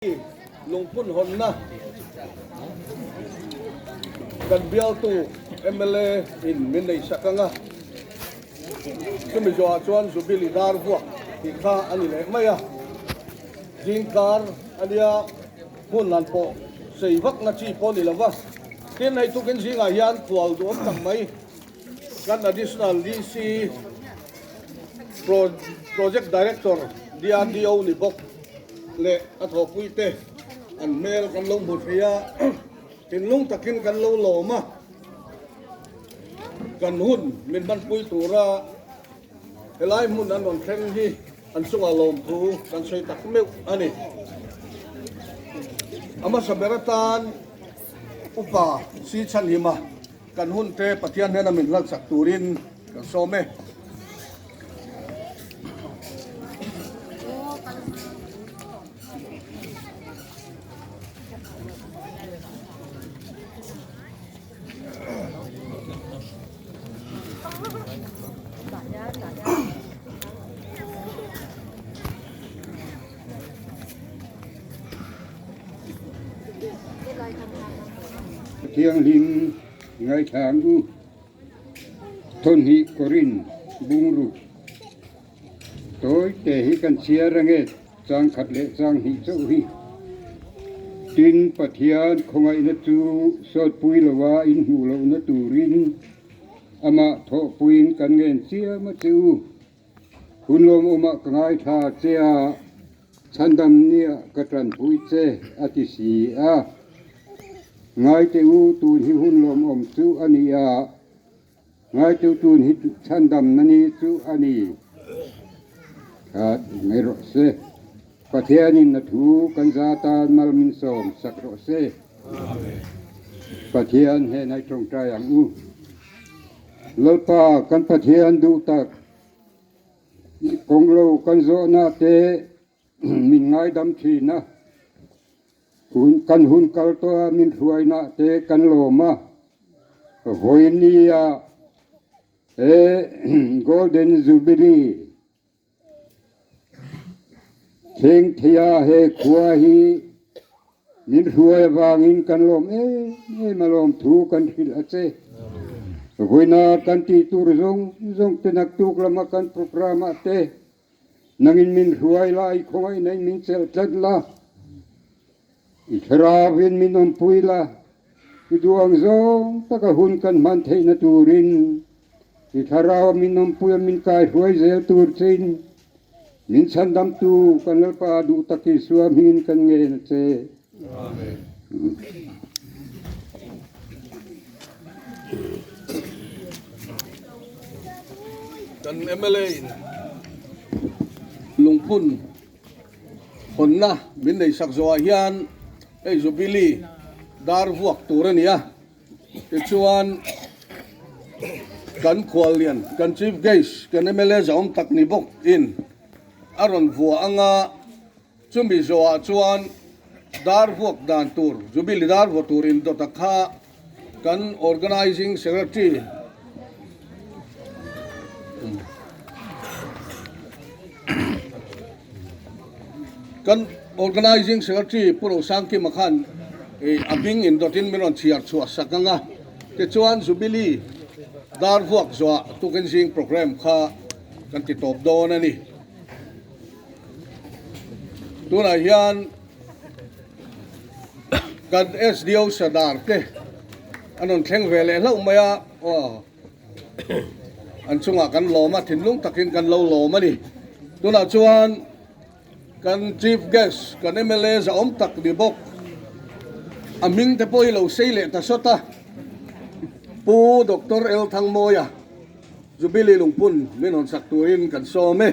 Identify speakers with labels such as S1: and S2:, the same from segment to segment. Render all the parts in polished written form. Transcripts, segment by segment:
S1: Lungphun hawnna kan bialtu mla in min nei sak ang a, chumi zawhah chuan Jubilee dar vuak tih kha a ni leh mai a, zingkar a nia hmun han pawh sei vak na chi pawh a ni lo va, tin hei tukin zingah hian kual duhawm tak mai kan Additional DC Project Director DRDO ni bawk leh a thawhpuite an hmel kan lo hmu thei a, thinlung takin kan lo lawm a, kan hun min hmanpui tura helai hmun an rawn thleng hi an chungah lawmthu kan sawi tak meuh a ni. A hmasa ber atan Upa Si Chhanhima kan hunte Pathian hnena min hlalchak turin kan sawm e.
S2: Thianghlim ngaithlang u. Thawhnih Korin bungruk tawi te hi kan chhiar ange, chang khat leh chang hnih chauh hi. Tin, Pathian khawngaihna chu sawtpui lova inhmuh lohna turin amah thawhpuiin kan ngen chiam a che u. Hun lawmawmah ka ngaithla che a, chhandam nia ka tanpui che a ti si a. Ngaite u, tun hi hun lawmawm chu a ni a, ngaite u tun hi chhandamna ni chu a ni. That mai rawh se. Pathianin a thu kan za tan mal min sawm sak rawh se. Pathian hnenah i tawngtai ang u. Lalpa kan Pathian duh tak kawng lo kan zawhna te min ngaidam thin a, kan hun kal tawh a min hruaina te kan lawm a, vawinia he Golden Jubilee Thleng theia he khua hi min hruai avangin kan lawm em em a lawmthu kan hrilh a che. Vawiina kan tih tur zawng zawng te naktuk lama kan programme ah te nangin min hruai la, i khawngaihna in min chelh tlat la, i thlarauin min awmpui la, i duh ang zawng taka hun kan hman theihna turin I thlarau a min awmpui a min kaihruai zel tur chein min chhandamtu kan Lalpa duh tak Isua hmingin kan ngen a che.
S1: Amen. Kan mla in lungphun hawnna min nei sak zawhah hian hei Jubilee dar vuak tur a ni a. Tichuan, kan khuallian, kan Chief Guest, kan mla zahawm tak ni bawk in a rawn vuah ang a, chumi zawhah chuan dar vuak dan tur, Jubilee dar vuah tur indawt a kha kan Organising Secretary, Kan Organising Secretary Pu Rosangkima khan a hming indawtin min rawn chhiar chhuah sak ang a, tichuan Jubilee dar vuak zuah tukin zing programme kha kan ti tawp dawn a ni. Tunah hian kan SDO Sadar te an rawn thleng ve leh hlauh mai a, aw. An chungah kan lawm a, thinlung takin kan lo lawm a ni. Tunah chuan kan Chief Guest, kan mla zahawm tak ni bawk, a hming te pawh hi lo sei leh ta sawt a, Pu Doctor L Thangmawia, Jubilee Lungphun min hawn sak turin kan sawm e.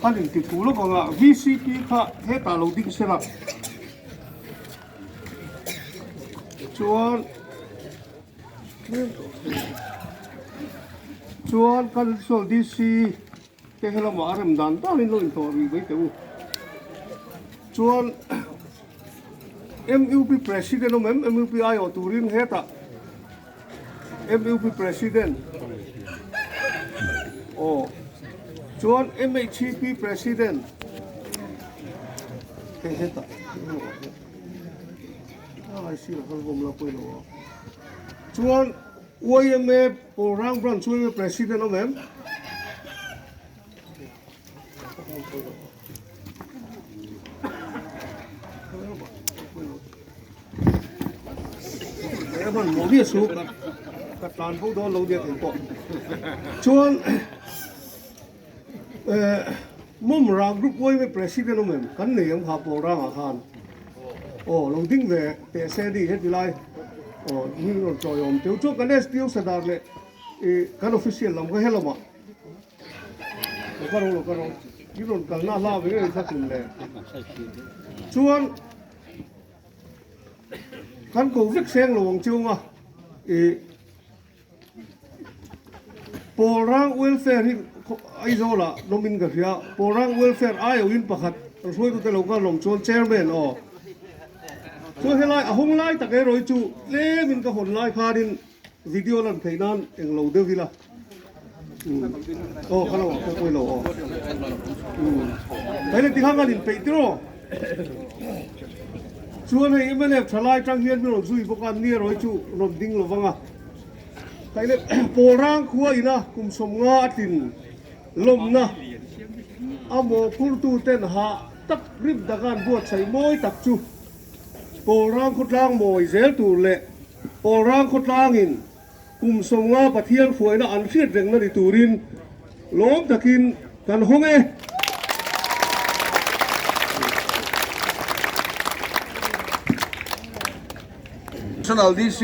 S3: Kha ling ti thu lawk ang a, VCP kha hetah lo ding sela chuan chuan kan saw DC te helamah a rem dan danin lo intawh rih mai teh u chuan. MUP President awm em? MUP aiawh turin hetah MUP President aw chuan MHCP President hei hetah chuan YMA Pawlrang Branch YMA President awm em? Ka tlan bo dawn lo nia kei pawh chuan Mawmrang group yma president awm em kan nei ang kha Pawlrangah khan aw lo ding ve teh se ni heti lai aw mi rawn chawi awm teuh chuan kan SDO Sadar leh kan official lam kha helamah Lo ka ro lo ka ro i rawn kalna hla ve ngei kha tum le. Chuan kan ko vek seng lo ang chiunga i Pawlrang welfare hi Aizawlah lawmin ka hria Pawlrang welfare aiawhin pakhat kan hruaitute lo kal lawm chuan chairman aw chuan helai a hawng lai tak erawh hi chu tlemin ka hawn lai khanin Video lan theih nan eng lo deuh ila. Aw kha lo ah pawh pawi lo aw. Kai le tikha kan in peih tiraw. Chuan hei MNF thalai tang hian min rawn zui bawk a ni erawh hi chu rawn ding lo vang a. Kai le Pawlrang khua ina kum 50 a tlin lawmna a mawhphurtu ten hah tak rip daka an buatsaih mawi tak chu Pawlrang khawtlang mawi zel tur leh Pawlrang khawtlangin kum 50 Pathian hruaina an hriat rengna ni turin lawm takin kan hawng e.
S1: National DC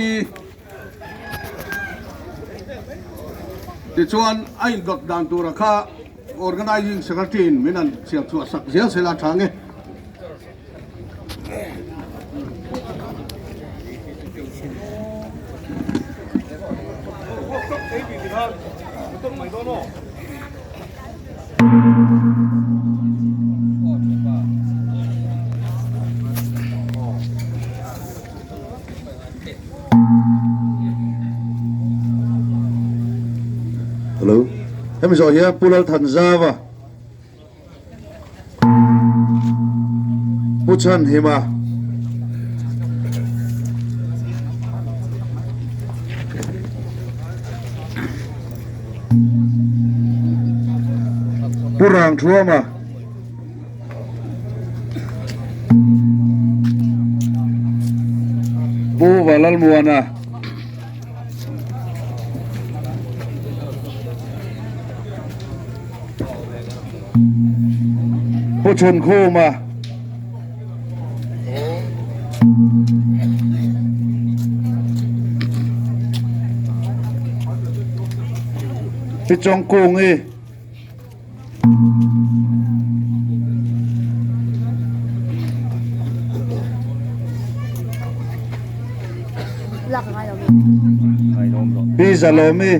S1: tichuan a indawt dan tura kha Organising Secretary in min han chhiar chhuah sak zel sela tha nge.
S4: Hello. Hemi zawh hian Pu Lalthanzava. Pu Chhanhima. Pu Rangthuama. Pu Valalmuana. Pu Chhunkhuma. Pi Chawngkungi. Pi Zalawmi.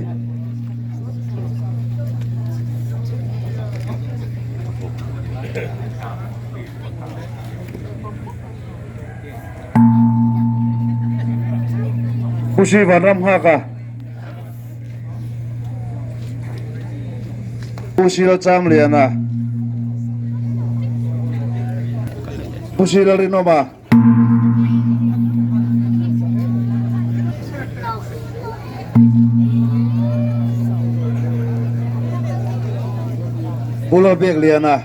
S4: Pu Sri Vanramnghaka. Pu Sila Chamliana. Pu Sila Rinawma. Pu Lalbiakliana.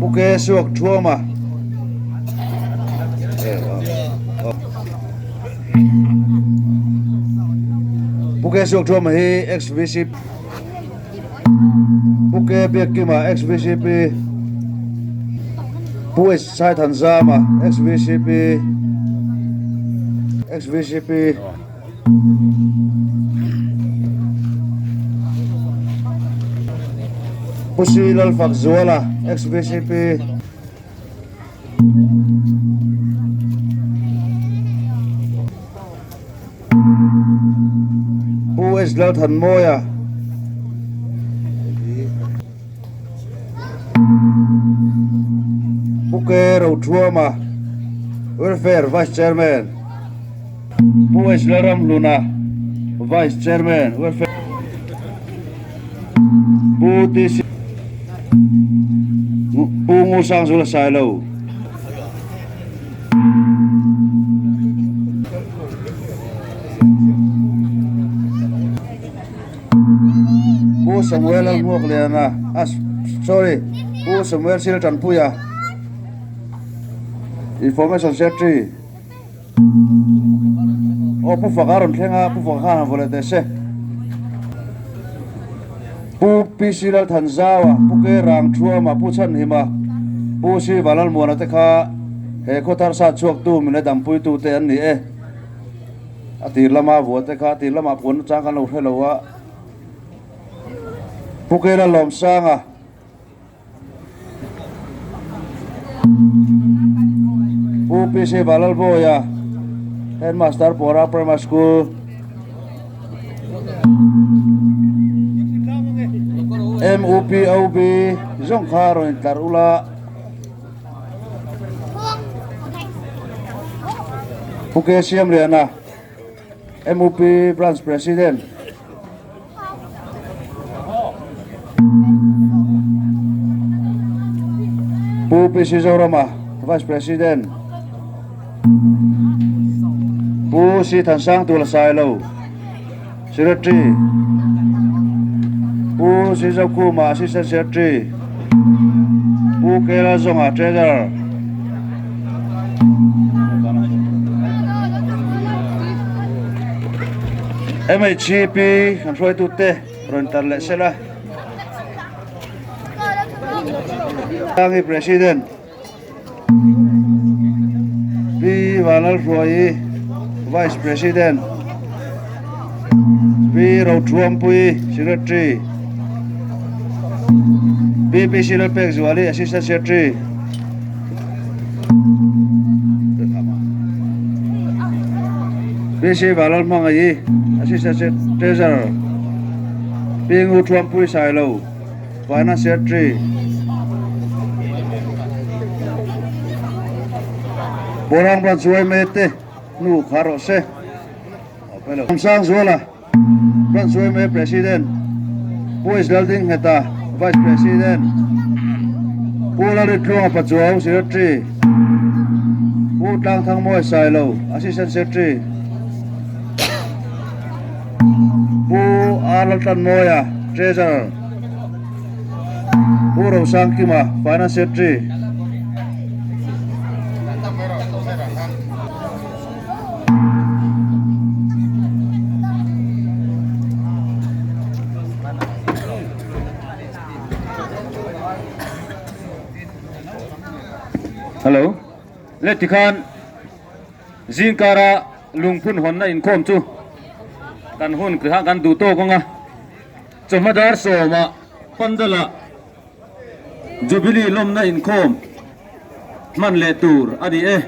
S4: Pu Ke Suak Thuama. Pu Ke Suak Thuama hi ex-VC Pu Ke Biakkima ex-VCP Pu H Saithanzama ex-VCP ex-VCP. Pu Sri Lalfakzuala, ex-VCP. Pu H Lalthanmawia. Pu K Rothuama, Welfare Vice Chairman, Pu H Lalramhluna, Vice Chairman, Welfare, Pu TC Pu Ngusangzula Sailo. Pu Samuel a hmuak lian a, ah sorry, Pu Samuel Sil Tanpuia, Information Secretary, aw Pu Faka a rawn thleng a, Pu Faka khan han vaw leh teh se. Pu PC Lalthanzaua, Pu Ke Rangthuama, Pu Chhanhima, Pu Siva Lalmuana te kha he khawthar sat chhuaktu min la dampuitu te an ni e. A tir lama vua te kha a tir lamah puan chang kan lo hre lo a, Pu Kela Lawmsanga, Pu PC Valalbawia, Headmaster Pawra Primary School, MUPOB zawng kha rawn intlar ula. Pu K Siamliana, MUP Branch President. Pu PC Zorama, Vice President. Pu C Thansangtula Sailo, Secretary. Pu C Zokhuma, Assistant Secretary. Pu Kela Zawnga, Treasurer. MHCP kan hruaitute rawn tar leh sela. Tangi President Pi Vanlalhruaii Vice President Pi Rothuampui Secretary Pi PC Lalpekzuali Assistant Secretary PC Vanlalhmangaii Assistant Treasurer Pi Nguthuampui Sailo Finance Secretary Borang Branch yma te hnu kha rawh se. Sangzuala Branch yma President Pu Israel Dingheta Vice President Pu Lalritluanga Pachuau Secretary Pu Tlangthangmawi Sailo Assistant Secretary Pu R Laltlanmawia Treasurer Pu Rosangkima Finance Secretary
S5: Hello le tikhan zingkara lungphun hawnna inkhawm chu kan hun kha kan duh tawk ang a chawhma dar sawmah pandala Jubilee lawmna inkhawm hman leh tur a ni e.